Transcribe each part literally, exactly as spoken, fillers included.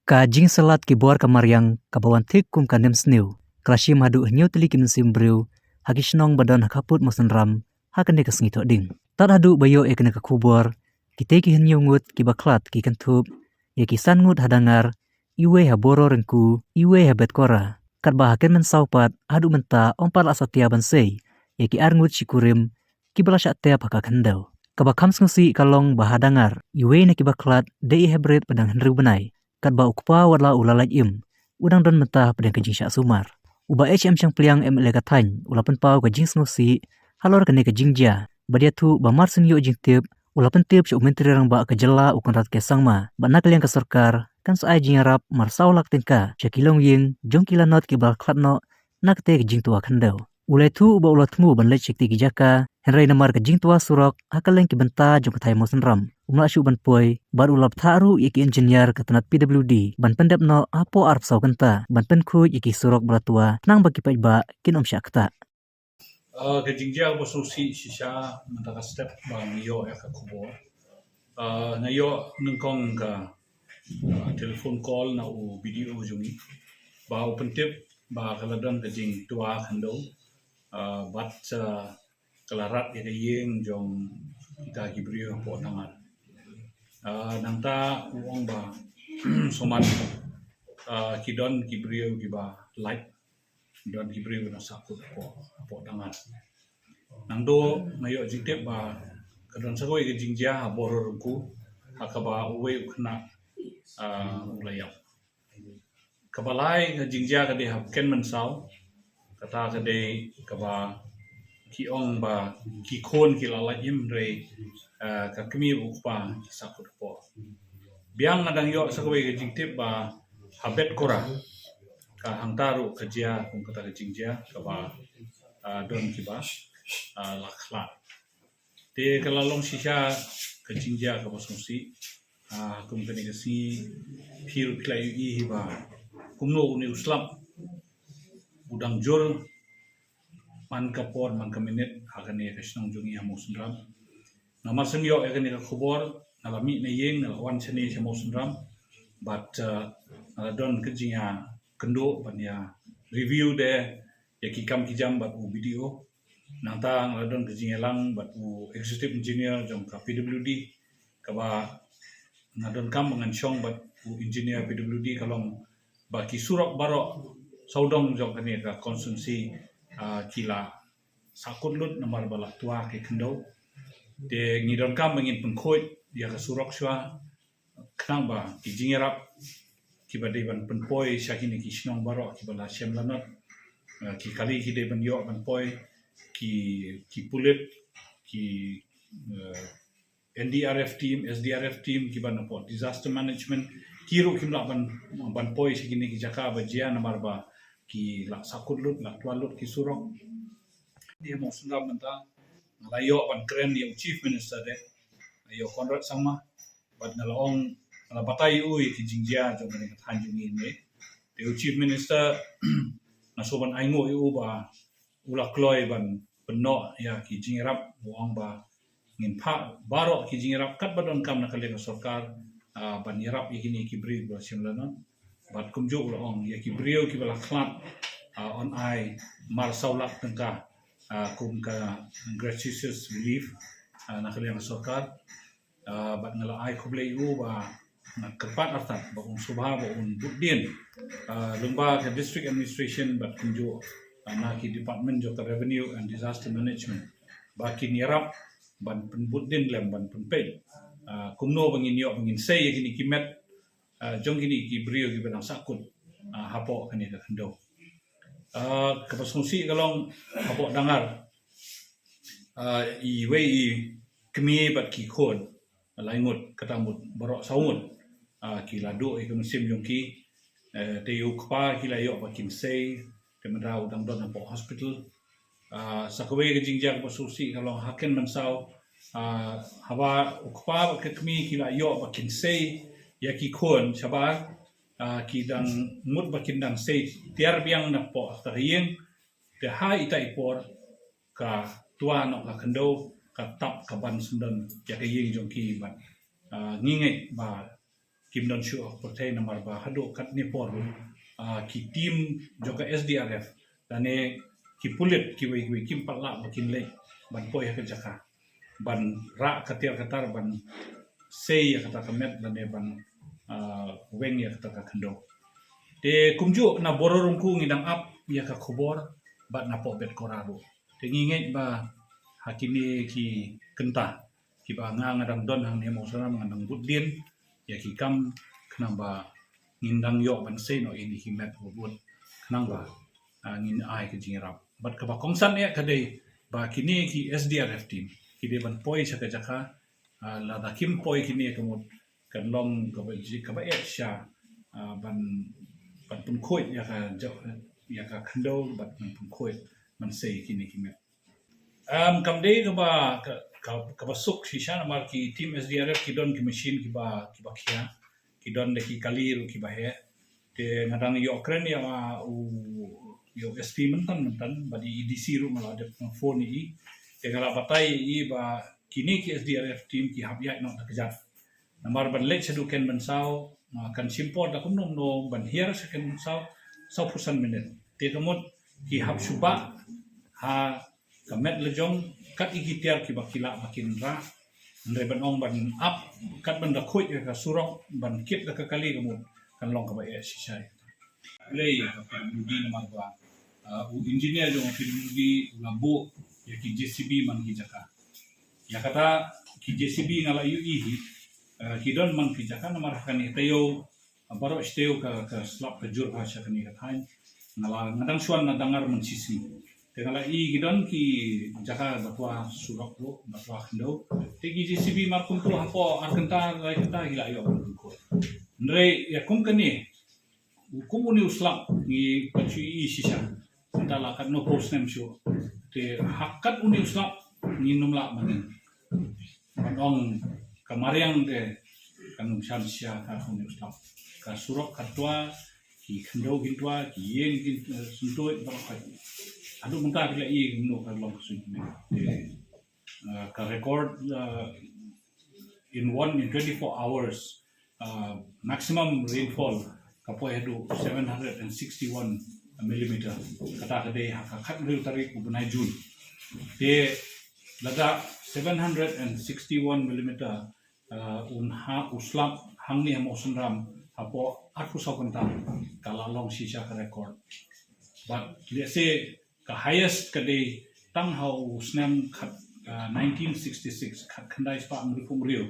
Ka jingsalat ki bor ka mariang kaba wan thik kum ka nemsniew ka la shim haduh hynñiew tylli ki mynsiem briew ha ki shnong ba don ha khappud Mawsynram ha kane ka sngi Thohdieng. Tad haduh ba ïoh ïa kane ka khubor, kitei ki hynñiew ngut kiba khlad ki kynthup ïa ki san ngut ha Dangar, iwei ha Boro Rengku, iwei ha Betkora. Katba ha Kenmynsaw pat haduh mynta ym pat la satia ban sei ïa ki ar ngut shi kurim kiba la shah tep ha ka khyndew. Kaba kham sngewsih ka long ba ha Dangar, iwei na kiba khlad dei i Hebret ba dang hynriew bnai, katba u kpa wat la u la lait im u dang don mynta hapdeng ka jingshah sumar. U Bah H M Shangpliang, M L A ka thaiñ, u la pynpaw ka jingsngewsih halor kane ka jingjia, bad ïathuh ba mar syn ïoh jingtip, u la pyntip sha u Myntri Rangbah ka jylla u Conrad K Sangma ba na ka liang ka sorkar kan sa ai jingïarap mar saw lak tyngka sha ki longïing jong ki lanot kiba la khlad noh na katei ka jingtwa khyndew. U la ïathuh ba u la thmu ban leit sha kitei ki jaka, hynrei namar ka jingtwa surok ha kylleng ki bynta jong ka thaiñ Mawsynram, um lah shuh ban poi, bad u la bthah ruh ïa ki engineer ka tnat P W D ban pyndep noh hapoh arphew saw kynta ban pynkhuid ïa ki surok ba la twa, khnang ba ki paidbah kin ym shah ktah. Ah, ka jingjia kaba sngewsih shisha mynta ka step ba nga ïoh ïa ka khubor. Ah, nga ïoh nyngkong ka, ah, telephone call na u B D O jong ngi ba u pyntip ba ka la don ka jingtwa khyndew, ah, bad, ah, ka la rat ïa ka ïing jong kita ki briew hapoh Dangar. Ah, nangta u ong ba sumar, ah, ki don ki briew kiba lait, don ki briew kiba sahkut hapoh, hapoh Dangar. Nangta nga ïoh jingtip ba ka don sa kawei ka jingjia ha Boro Rengku, ha kaba uwei u khynnah, ah, u la ïap. Kaba lai ka jingjia ka dei ha Kenmynsaw, kata ka dei kaba ki ong ba ki khun ki la lait im, hynrei, ah, ka kmie bad u kpa ki sahkut hapoh. Biang nga dang ïoh sa kawei ka jingtip ba ha Betkora ka hangta ruh ka jia kum kata ka jingjia kaba, ah, don kiba, ah, la khlad. Te ka la long shisha ka jingjia kaba sngewsih. Ah, kum kane ka sngi phi ruh phi la ïohi hi ba kumno une u slap u dang jur man ka por man ka minit ha kane ka shnong jong ngi ha Mawsynram. Namar shen ïoh ïa kane ka khubor, nga la mih na ïing, nga la wan shane sha Mawsynram. Bad, uh, nga la don ka jingïakynduh ban ïa review de ïa ki kam ki jam bad u B D O. Nangta nga la don ka jingïalang bad u executive engineer jong ka P W D, kaba nga donkam ba ngan shong bad u engineer P W D ka long ba ki surok baroh sawdong jong kane ka constituency, ah, ki la sahkut lut namar ba la twa ki khyndew. Te ngi donkam ba ngin pynkhuid ïa ka surok shuwa, khnang ba ki jingïarap kiba dei ban pynpoi sha kine ki shnong baroh kiba la shem lanot, eh, ki kali ki dei ban ïoh ban poi, ki, ki pulit, ki, eh, N D R F team, S D R F team, kiba na pdeng disaster management, ki ruh kim lah ban, ban poi sha kine ki jaka ba jia namar ba ki la sahkut lut, la twa lut ki surok. Dei Mawsynram mynta, nga la ïoh ban kren ïa u Chief Minister de, ïa u Conrad Sangma, bad nga la ong, nga la batai ïa u ïa ki jingjia jong kane ka thaiñ jong ngi ne. Te u Chief Minister, nga shu ban ainguh ïa u ba u la kloi ban pynnoh ïa ki jingïarap, u ong ba ngin phah baroh ki jingïarap katba donkam na ka liang ka sorkar, ah, ban ïarap ïa kine ki briew ba shem lanot. Bad kumjuh u la ong ïa ki briew kiba la khlad, ah, yn ai mar saw lak tyngka, ah, kum ka gratuitous relief, ah, na ka liang ka sorkar. Ah, bad nga la ai khublei ïa u ba nga kyrpad artat ba un shu bha ba un bud dien, ah, lyngba ka district administration bad kumjuh, ah, na ki department jong ka revenue and disaster management ba kin ïarap ban pynbud dien lem ban pynpeit, ah, kumno ba ngin ïoh ba ngin sei ïa kine ki met, ah, jong kine ki briew kiba dang sahkut, ah, hapoh kane ka khyndew. Ah, kaba sngewsih ka long hapoh Dangar, ah, iwei i kmie bad ki khun, lai ngut, kata mut baroh saw ngut, ah, ki la duh ïa ka mynsiem jong ki, eh, te u kpa ki la ïoh ba kin sei, te mynta u dang don hapoh hospital. Ah, sa kawei ka jingjia kaba sngewsih ka long ha Kenmynsaw, ah, haba u kpa bad ka kmie ki la ïoh ba kin sei ïa ki khun shabar, ah, ki dang mut ba kin dang sei tiar biang napoh kata ka ïing, te ha ita i por ka twa noh ka khyndew, ka tap ka ban syndon ïa ka ïing jong ki bad, ah, ngi ngeit ba kim don shuh ha pyrthei namar ba haduh katne por, ah, ki team jong ka S D R F lane ki pulit kiwei kiwei kim pat lah ba kin leit ban poi ha ka jaka ban rah ka tiar ka tar ban sei ïa kata ka met lane ban, ah, weng ïa kata ka khyndew. Te kumjuh na Bororumku ngi dang ap ïa ka khubor bad na Pohbetkora ruh. Te ngi ngeit ba ha kine ki kynta kiba nga nga dang don hangne ha Mawsynram nga dang bud dien ïa ki kam khnang ba ngin dang ïoh ban sei noh ïa kine ki met bud khnang ba, ah, ngin ai ka jingïarap. Bad kaba kongsan eh ka dei ba kine ki S D R F team ki dei ban poi sha ka jaka, ah, lada kim poi kine ka mut kan long kaba ji kaba eh sha, ah, ban ban pynkhuid ïa ka ja- ïa ka khyndew bad ban pynkhuid ban sei kine ki met. Um, kam dei kaba ka, ka, kaba suk shisha namar ki team S D R F ki don ki machine kiba kiba khia, ki don da ki kali ruh kiba heh. Te nga dang ïoh kren ïa u ïa u S P myntan myntan bad i D C ruh nga la dep phone ïa i. Te nga la batai ïa i ba kine ki S D R F team ki hap ïaid noh da kjat. Namar ban leit sha duh Kenbensaw, ah, kan shim por da kumno kumno ban hiar sha Kenbensaw, sawphew san minit. Te ka mut ki hap shu bah ha ka met la jong kat ïa ki tiar kiba ki lah ba kin rah. Hynrei ban ong ban ap kat ban da khuid ïa ka surok ban kit da ka kali ka mut kan long kaba eh shisha. Lei ïa ka P W D namar ba, ah, u engineer jong ka P W D u la buh ïa ki J C B man ki jaka. Ïa kata ki J C B nga la ïohi hi, eh, ki don man ki jaka namar ha kane taïew, eh, baroh shi taïew ka, ka slap ka jur ha sha kane ka thaiñ. Nga la nga dang shuwa na dangar man shisngi. Te nga la i ki don ki jaka ba twa surok ruh, ba twa khyndew. Te ki J C B mar kumto hapoh ar kynta lai kynta ki la ïoh ban kut. Hynrei ïa kum kane, kum une u slap ngi pat shu i shisha. Mynta la katno phew snem shuh. Te ha kat une u slap ngim lah ban, ban ong ka mariang te kan ym shan shisha kat une u slap. Ka surok ka twa, ki khyndew ki twa, ki ïing ki, eh, syntuid baroh kat. Haduh mynta ki la i kumno ka long ka suiñ. Te, eh, ka record, eh, in one, in twenty-four hours, uh, maximum rainfall ka poi haduh seven hundred and sixty-one millimeter. Kata ka dei ha ka khathynriew tarik u bnai June. Te lada seven hundred and sixty-one millimeter, uh, un ha u slap hangne ha Mawsynram hapoh arphew saw kynta ka la long shisha ka record. But let's say ka highest ka dei tang ha u snem khat, ah, nineteen sixty-six, khatkhyndai spah hynriewphew hynriew,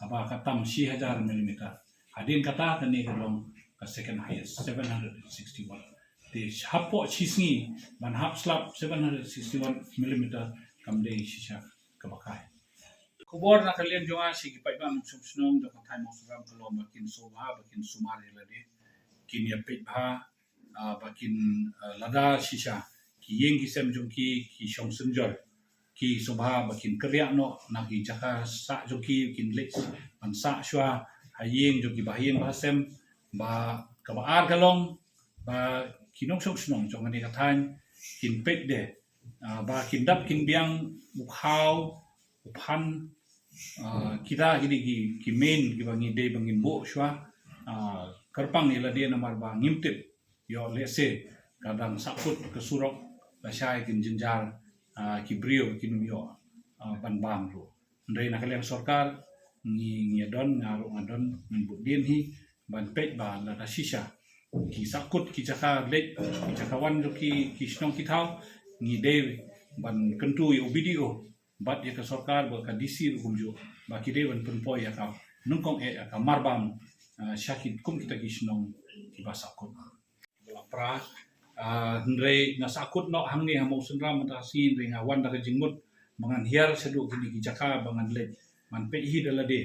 haba ka tam shi hajar millimeter. Hadien kata kane ka long ka second highest, seven hundred sixty-one. Te hapoh shisngi ban hap slap seven hundred sixty-one millimeter kam dei shisha kaba kai. Khubor na ka liang jong nga sha ki paidbah nongshong shnong jong ka thaiñ Mawsynram ka long ba kin sngewbha ba kin sumar ïa lade, kin ïa peit bha, ah, ba kin, ah, lada shisha ki ïing ki sem jong ki ki shong synjor, ki sngewbha ba kin kyrriah noh na ki jaka sah jong ki, kin leit ban sah shuwa ha ïing jong ki ba ha ïing ba ha sem. Ba kaba ar ka long ba ki nongshong shnong jong kane ka thaiñ kin peit de, ah, ba kin dap kin biang u khaw, u phan, ah, kita ki dei ki, ki main kiba ngi dei ba ngin buh shuwa, ah, kyrpang ïa lade namar ba ngim tip ïoh lehse ka dang sahkut ka surok lashai kin jynjar, ah, ki briew kin ym ïoh, ah, ban bam ruh. Hynrei na ka liang sorkar ngi, ngi don, nga ruh nga don, ngan bud dien hi ban peit ba lada shisha ki sahkut ki jaka leit, ki jaka wan jong ki, ki shnong ki thaw, ngi dei ban kyntu ïa u B D O bad ïa ka sorkar bad ka D C ruh kumjuh ba ki dei ban pynpoi ïa ka nyngkong eh ïa ka marbam, ah, sha ki kum kita ki shnong kiba sahkut. Ba la pra, ah, hynrei nga sahkut noh hangne ha Mawsynram mynta ka sngi, hynrei nga wan da ka jingmut ba ngan hiar shaduh kine ki jaka ba ngan leit ban peit hi da lade.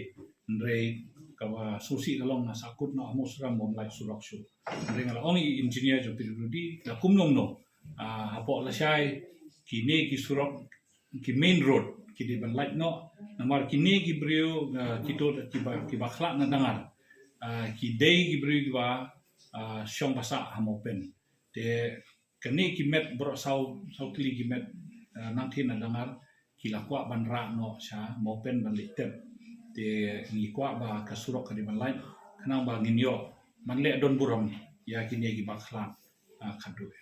Hynrei kaba sngewsih ka long nga sahkut noh ha Mawsynram bym lait surok shuh. Hynrei nga la ong ïa i engineer jong P W D da kumno kumno, ah, hapoh lashai kine ki surok, ki main road ki dei ban lait noh namar kine ki briew, ah, kito kiba, kiba khlad na Dangar, ah, ki dei ki briew kiba, ah, shong ba sah ha Mawpen. Te kane ki met baroh saw, saw tylli ki met, ah, nangtei na Dangar ki la kwah ban rah noh sha Mawpen ban leit tep. Te ngi kwah ba ka surok ka dei ban lait. khnang ba ngin ïoh man leh don burom ïa kine kiba khlam, ah, khadduh.